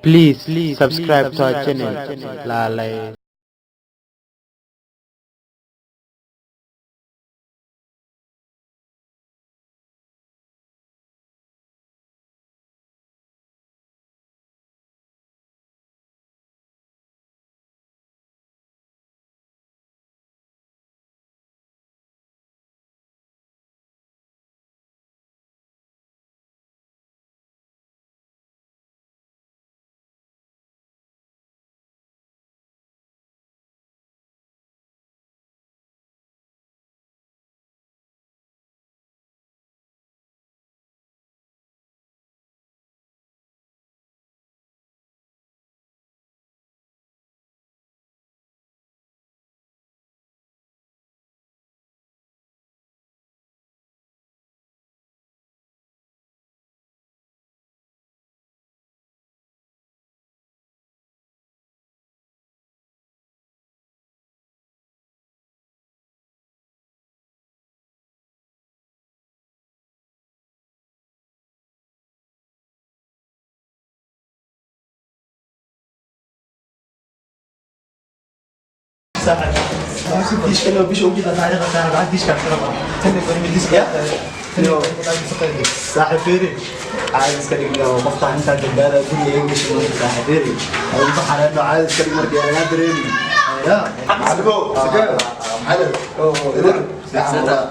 Please subscribe to our channel. Lalay. Saaxiibiri caadi iska dhig oo qofta inta dambaada guriga iga gashay marka saaxiibiri ay u baxayaan caadi iska dhig markii laga dareemi ya Adigo, sakee, maxaa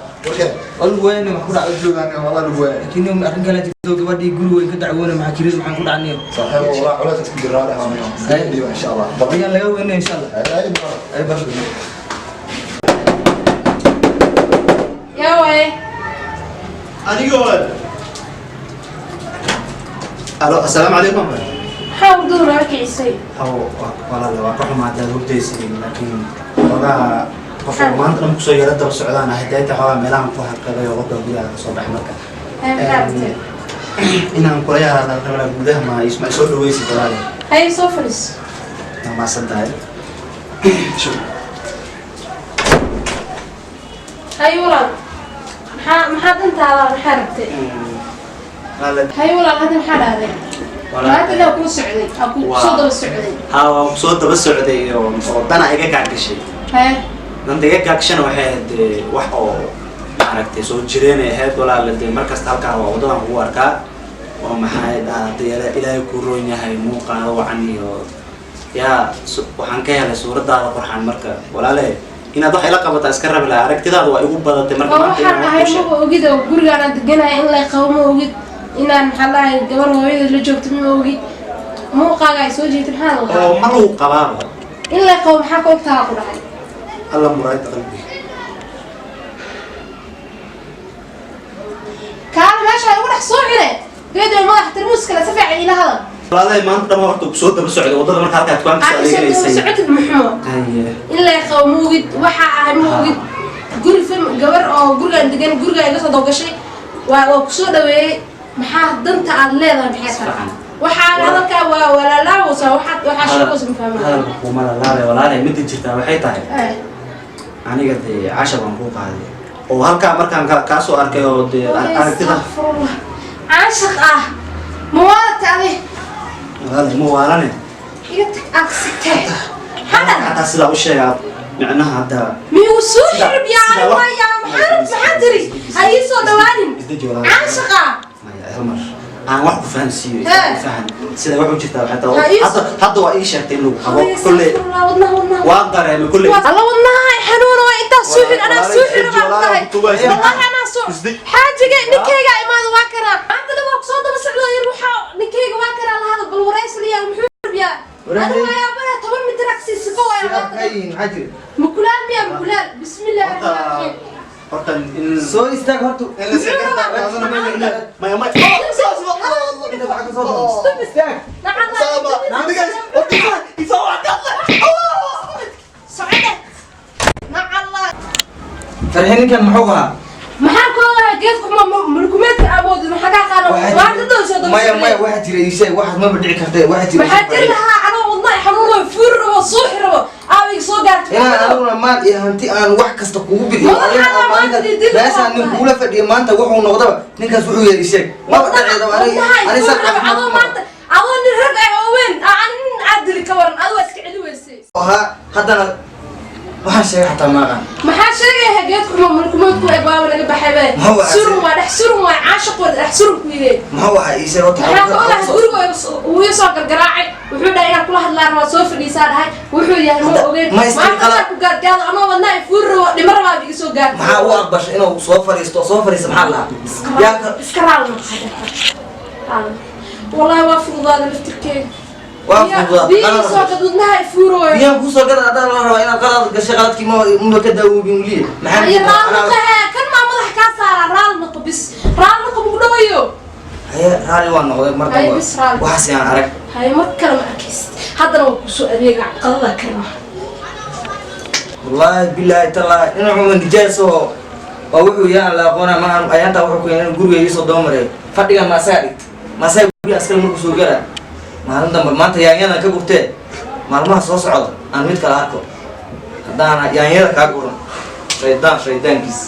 Walweyne wax ku dhacay. joogaan walaa lagu waayay. Laakiin arrin kale jirto, gabadhii guri weyn ka dacwoona, maxaa kirida maxaan ku dhacnay? Saaxiib, walaa culays isku jiraa leh aniga. Dhiba insha Allah. Ayaan laga weynay insha Allah. Ay Ay bar. Yaa waaye. Anigoo alo, assalaamu calaykum. Maxaa wadada naga kicisay? Haw walaal, waa ka xumaa hadaad hurdaysid, laakiin xoogaa qof oo maanta dhan kusoo yara daba socdaan ah hidaayta xoogaa meelahan ku harqaday oo qofka gudaha ka soo baxay marka. Hay, maxaa rabtay? Inaan kula yaraada rabaa gudaha, ma isma soo dhaweysid walaal? Hay, soo fadhiis. Waa mahadsan tahay. Hay walaal, maxaa dantaada, maxaa rabtay? Walaal. Hay walaal, hadda maxaa dhahday maanta? Ilaa kuu socday aa ku soo daba socday. Haa, waan kusoo daba socday oo dana iga gaagashay. Hay. Danta iga gaagashana waxay ahayd dee wax oo maaragtay soo jireenay ahayd walaal. Dee markasta halkaa waa waddadan kugu arkaa oo maxay dhahatay, ilaahay kuu roon yahay muuqaada wacan iyo yaa waxaan ka helay suuradaada qurxan. Marka walaale, inaad wax ila qabataa iska rabi lahaa, aragtidaada waa igu badatay marka oo maanta waxaan inaan wax ahay kuu sheego. Maba ogid oo gurigaanaan deganahay in lay qabo ma ogid, inaan maxaa lahay gabar hooyada la joogto ma ogid, muuqaaga ay soo jeetay maxaa lagu oo ma lagu qabaaba? In lay qabo maxaa ka ogtaha ku dhahay? Alla muraayada qalbiga. Kaala meesha igu dhex suucine geed madax tarmuus kale si fiican ila hadal. Walaalahay, maanta dhan horta kusoo daba socday waddada marka halkaa dukaanka soo Aad isoo daba adeeganaysay. socotid muxuu? Haye. In lay qabo ma ogid, waxa ahay ma ogid, guri fam gabar oo gurigaan degan gurigaa iga soo dawgashay waa kusoo dhaweeyey. Maxaa danta aad leedahay, maxay tahay? Fiican. Waxaa hadalkaa waa walaalaawaysa, waxaa sheegaysa ma fahmay. Hadalka kuma lalaabay walaalahay, midda jirtaa waxay tahay aniga dee casha baan kuu qaaday oo halkaa markaan kaa soo arkay oo dee aragtida. Astaghfirullah, caashiq ah mawaalata adi. Walaalahay, ma waalane. Iga tag aad sigtee maxaa dhahay? Hataa sidaa u sheegaa micnaha hadda. Miyuu suu xirib yaa ani waaya, maxaa tiri? Ha ii soo dhawaanin. Isdeji walaalahay. Caashiq ah. Maya, hal mar aan wax ku fahansiiyo. Hee. Fahan sida wax u jirtaa waxay tahay Ha ii hadda waa ii sheegtay in lagu qabo kolley. Astaghfirullah, wadnaha wadnaha. Waan dareemay kolley. Alla wadnaha xanuun waa intaa suuxin, anaa suuxin baan ku dhahay. Wallahi anaa suu xaajiga ninkayga imaada waa karaa maanta dhan waa kusoo daba socdo yar, waxaa ninkayga waa karaa la hadal bal waraysliyaa muxuu rabiyaa anigu waa yaabaya 10 mitir agsiisiko waa maanta. Maxaa jira? Mukulaal miya mukulaal? Bismillahi rahmaani rahiim. Horta in Soo istaag horta. Maya, maya. Inta lacag ka soo doon. Istaag. Socde nacalla. Farxin, ninkan muxuu ahaa? Maxaa ku ogahay geedku ma mulkumeedka awoodid maxaa kaa qaada maanta dhan soo daba Maya, maya, socday. waxaa jira ii sheeg, waxaas maba dhici kartee, waxaa jira. Maxaa jiri lahaa? Anoo wadnaha xanuun way fuuri rabo, suuxi rabo, aawig soo gaarto. Inaan aniguna maal iyo hanti aan wax kasta kugu bixiyo. Madaxa Adiga aan maanta maalinta didin meeshaan nin waa kugula fadhiyo maanta wuxuu noqdaba ninkaas wuxuu yahay ii sheeg. Maba dhaceedo aniga wadnaha ani fuuri san rabo caafimaad adoo kuma maanta adoo nin rag ah oo weyn aa ahaa. Haddana waxaan sheegay xataa ma aqaan. Maxaa sheegaya? Geed kuma mulkumood ku eg waaba naga baxay be. Muxuu ahaa? Surun waa dhex surun, waa caashiq, waa dhex surun ku yidhi. Muxuu ahaa? Ii sheeg horta. Maxaa ka ogahay? Guriga wuu ii soo gargaraacay, wuxuu dhahay inaan kula hadlaan waa soo fadhiisaa dhahay. Wuxuu yahay ma ogeyn. Ma istii maanta qalad- inaan ku gaadgaado anoo wadnaa i fuuri rabo, dhimo rabaa iga soo gaartay. Maxaa u aqbashay inuu soo fadhiisto? Soo fadhiista maxaa lahaa yaa ka? Iska raali noqo, raali noqo. Wallahi waa fududaada laftirkeega. Waa fududaatay. Biyo soo gad, wadnaha i fuurooyo. Biyaan kuusoo gada haddaan la rabaa inaad qalad gashay, qaladkii ma ka daawobin weliye. Maxaa Haye, raali noqo hee. Kan maa madax kaa saaraa? Raali noqo bis, raali noqo, mugu dhawayo. Haye, raali waa noqday mar Haye, dambe bis raali. Waxaas yaan arag. Haye, mar kale ma arkaysid. Haddana waa kusoo adeega qadada karma. Wallaahi bilaahi tallaahi, dhinacuuma nijaas oo waa wuxuu yahay aan la aqoona maahan. Ayaantaa wuxuu ku yahay inuu guriga iisoo dabamareeyo. Fadhiga ma asagaa dhigta? Ma asaga guriga askari markuu soo galaa maalin dambe? Maanta yaanyadan ka gurtee, maalmaha soo socda aan mid kale arko. Haddaana yaanyada kaa guran, shaydaan shaydaankiis.